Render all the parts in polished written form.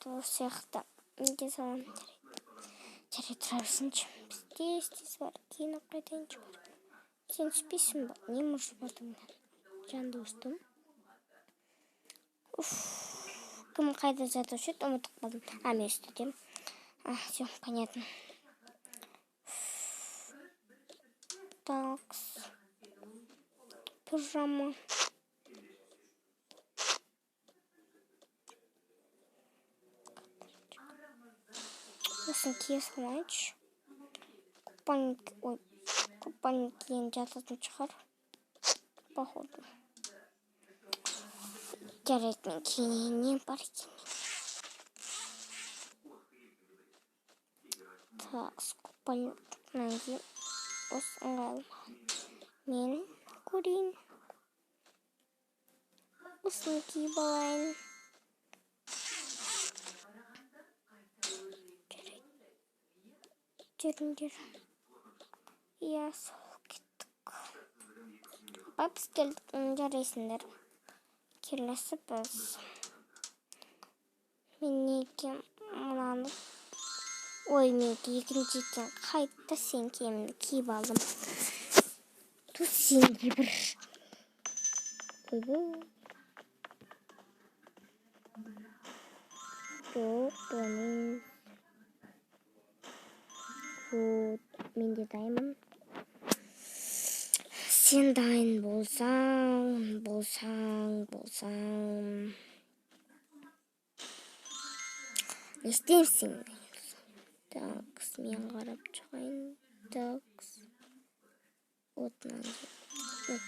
Осы жақта неге саламын? Жарайды, жарайды, тұра берсінші. Біз тез тез барып киініп қайтайыншы барып. Сен түспейсің ба? Не может быть, жан достым. Уф, кім қайда жатушы еді, ұмытып қалдым. А, мен үстідемін. А, все понятно. Так, пижама. Осыны кие салайыншы. Купальник, ой, купальник киген жататын шығар, походу. Жарайды, мен киінейін. Не бар екен? Так, купальник мынаны киемін. Осы ыңғайлы маған. Мен көрейін. Осыны киіп алайын. Жүріңдер. Иә, сол, кеттік. Апа, біз келдік. Жарайсыңдар. Келесі біз. Мен неге мынаны. Ой, мен екінші екен. Қайта сен киіміңді киіп алдым. Ту, сенге бір. Ойбой. Жоқ, бұл емес. Вот, мен де дайынмын. Сен дайын болсаң, болсаң, болсаң. Не істеймін сен? Так, мен қарап шығайын. Так. Вот мына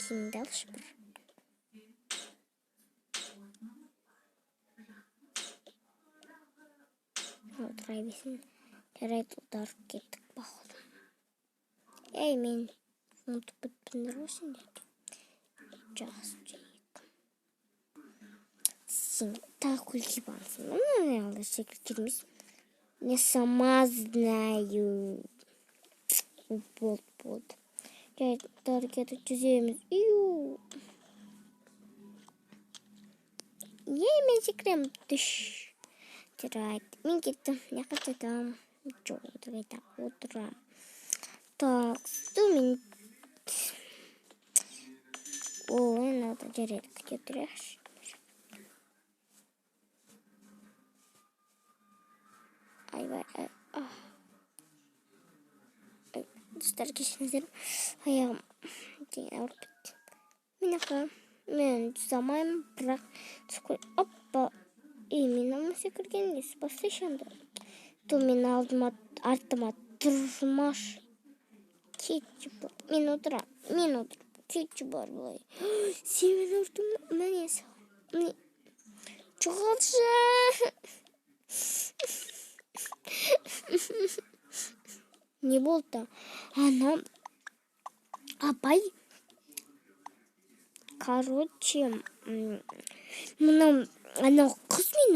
киімді алшы бір. Отыра берсін. Жарайды, ұлдар, кеттік, походу. Ей, мен ұмытып кетіппіндер ғой сендерді. Жақсы, жайық. Сен тағы көйлек киіп алғансың ба? Мына алда секіріп келмейсің. Я сама знаю. Болды, болды. Жарайды, ұлдар, кеттік, жүземіз. Ию. Ей, мен секіремін. Түш. Жарайды, мен кеттім. Не жатамын. Жоқ, отырайын, отырамын. Так, мен. Ой, надо, жарайды, күте тұрайықшы. Айбай, ай, достар, кешіріңіздер, аяғым деген ауырып кетті. Мен мен жүзе алмаймын, бірақ опа, ей, мен ана секірген несі, бастайшы анда. То мен алдыма, артыма тұрмаш. Кетші, мен отырамын, мен отырамын. Кетші бар былай. Сен мені ұрдың, міне саған. Міне. Жоғалшы. Не болды? Ана апай, короче, мынау анау қыз мені